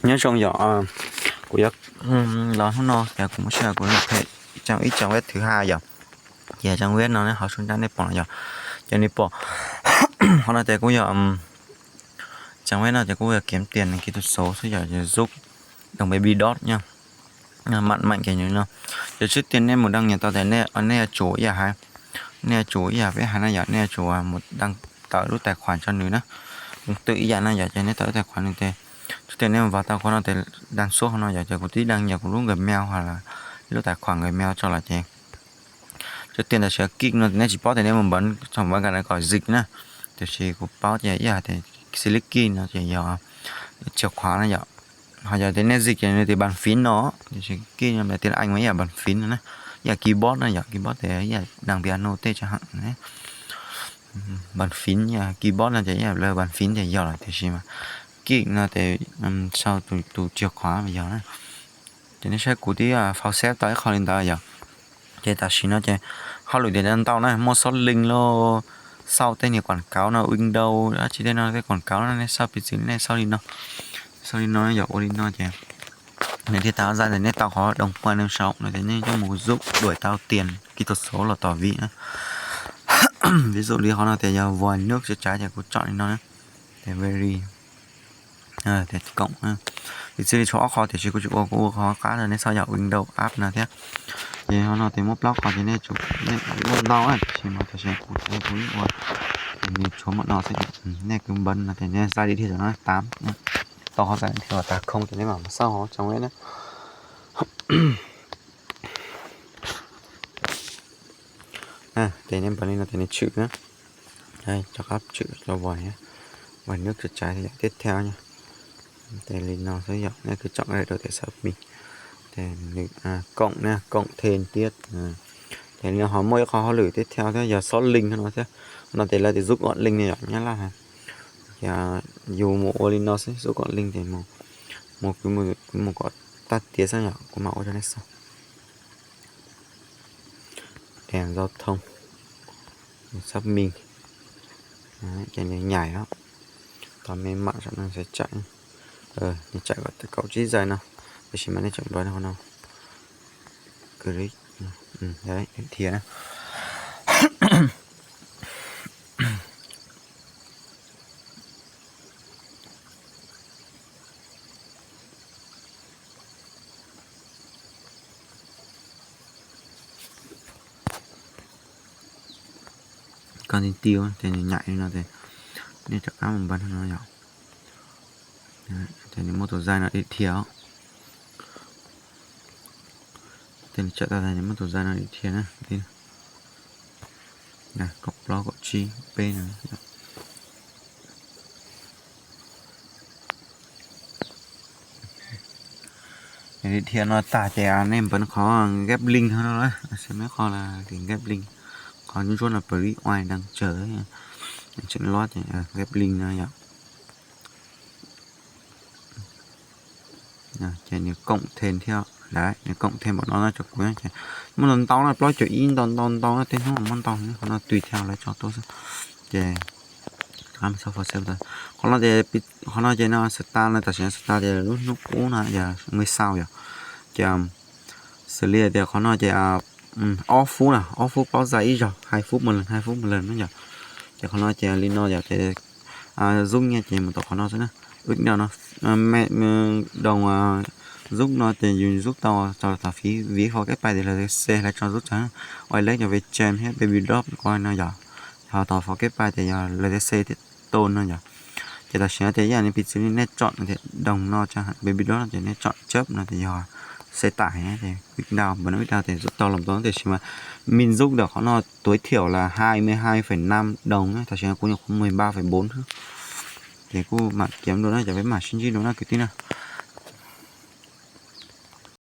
Nyob zoo yom, kuv yuav los hnub no ces kuv muab saj kuv phem ib trang web thứ hai yom. Ces trang web no neb ho sub nrab nej pom yom. Ces nws pom qhov no ces kuj yog trang web no ces kuj yog kiếm tiền kỹ thuật số xwb yom, Zoob đồng Baby Doll nyob. Maj mam ces no, ces trước tiên nej mus đăng nhập tau ces nej yuav tsum ib yam hais, nej yuav tsum ib yam peb hais no yom, nej yuav tsum mus đăng tải lub tài khoản cho nws na. Cũng tương tự ib yam no yom, ces nej tạo lub tài khoản nws ces trước tiên nej mus vào tau qhov no ces đăng số qhov no yom, ces kuv twb đăng nhập kuv lub Gmail hoặc là lub tài khoản Gmail tso lawm ces trước tiên tam sim kij no nej tsis paub ces nej mus bấm trong bán gà này có dịch na. Tiam sis kuv paub ces ib yam tias xws li kij no ces yog chìa khóa na yom. Ho yog tias nej dịch ces nws tias bàn phím no, tiam sis kij no tias Anh mas ib yam bàn phím no na, ib yam keyboard na yom, keyboard tias ib yam đàn piano tej tsa ham ne. Bàn phím, keyboard no ces ib yam lawv bàn phím ces yog lawm, tiam sis mas kij no ces sau tus chìa khóa mas yog na. Ces nej saib kuv twb phau xeeb tau ib qho li ntawd yom. Ces tam sim no ces hauj lwm tias ntau na, muaj xov link los xauj tej niag quảng cáo no, Windows dab tsi tej no tej quảng cáo no nej xauj piv txwv nej xauj li no, xauj li no yom, ua li no ces nws thiaj tau zaj tias nej tau qhov đồng quay nws saum no ces nej coj mus Zoob đuổi tau tiền kỹ thuật số los tỏ vị na. Ví dụ li qhov no tias yog vòi nước chữa cháy ces kuv chọn li no na. Tias very Tias koom, piv txwv li tshuav ob qho tiam sis kuv tsis ua, kuv ua qhov qab rau nej xauj yom, Windows app no thiab. Ces qhov no tias muaj plaub qho ces nej tsum, nej ua ntau tiam sis mas tam sim kuv, kuv ua, ces nws tshuav mam no xwb. Nej kwv npawv no ces nej xav li thiaj tam no, tau qhov xav li thiaj tas không ces nej mam xauj hauv trong web na. Ces nej npawv li no ces nws tshwm na. Rov qab tshwm rau vòi, vòi nước chữa cháy yom, tiếp theo nha. Ces li no xwb yom, nej kwv chọn cái này rồi để xác minh. Ces nws cộng na, cộng thêm tiếp. Ces li no ho muaj ib qho hauj lwm tiếp theo thiab yog xov link no thiab. Qhov no ces lawv tias Zoob cộng link ne yom, Nyab Laj hais. Ces yus mus ua li no xwb, Zoob cộng link ces mus, mus, kuv mus kom tag tiav xwb yom, kuv mam ua rau nej xauj. Đèn giao thông, xác minh. Đấy, cái này nhảy đó. Tao mới mặn cho nó sẽ chạy. Ờ, nó chạy vào tới cậu chít dây nó. Cái gì mà nó chạy vào nó. Click. Ừ, đấy, thiệt đó. Koj nti tiu ces nws nyaim li no ces nej rov qab mus npaj no yom. Ces nws muaj tus zaj no dim dhia os. Ces nws tsawm tau tas nws muaj tus zaj no dim dhia na. Kaum plaub, kaum tsib, peb no. Dim dhia no tag ces nej npawv qhov ghép link no, xem mấy qhov là dim ghép link. Qhov ntsuab no pw ib uai đang chờ, tseem load ces ghép link no yom. Ces nws cộng thêm thiab, nws cộng thêm npaum no na, tso kuv ces muaj ntau ntau na, plaub caug ib ntau ntau ntau na, tej hnub muaj ntau, qhov no tùy theo lawv tso tuaj xwb. Ces qhov no ces, qhov no ces no start no, tam sim no start ces lub hnub qub no yog mười sáu yom. Ces xws li tias qhov no ces ob phút na, ob phút paub zais ib zaug, hai phút một lần, hai phút một lần no yom. Ces qhov no ces li no yom, ces Zoob nyiaj ces mus tau qhov no xwb na. Ub, no, đồng Zoob no ces yus Zoob tau tso tom phím vis fo keb pais tias L T C lawv tso Zoob tso, Oi Leb cov V Chem thiab Baby Doll ko no yom. Ho tom phím keb pais tias yog L T C thiab Tone no yom. Ces tam sim no ces ib yam li piv txwv li nej chọn tias đồng no, Baby Doll no ces nej chọn chấp no ces yog xe tải ces ib đau, npawm no ib đau ces Zoob tau los tau, tiam sis mas min Zoob ntawm qhov no tối thiểu là hai mươi hai phẩy năm đồng na, tam sim no kuv nyuam qhuav mười ba phẩy bốn xwb. Ces kuj mam kiav dua na, cov peb mam sib ntsib dua na kwv tij na.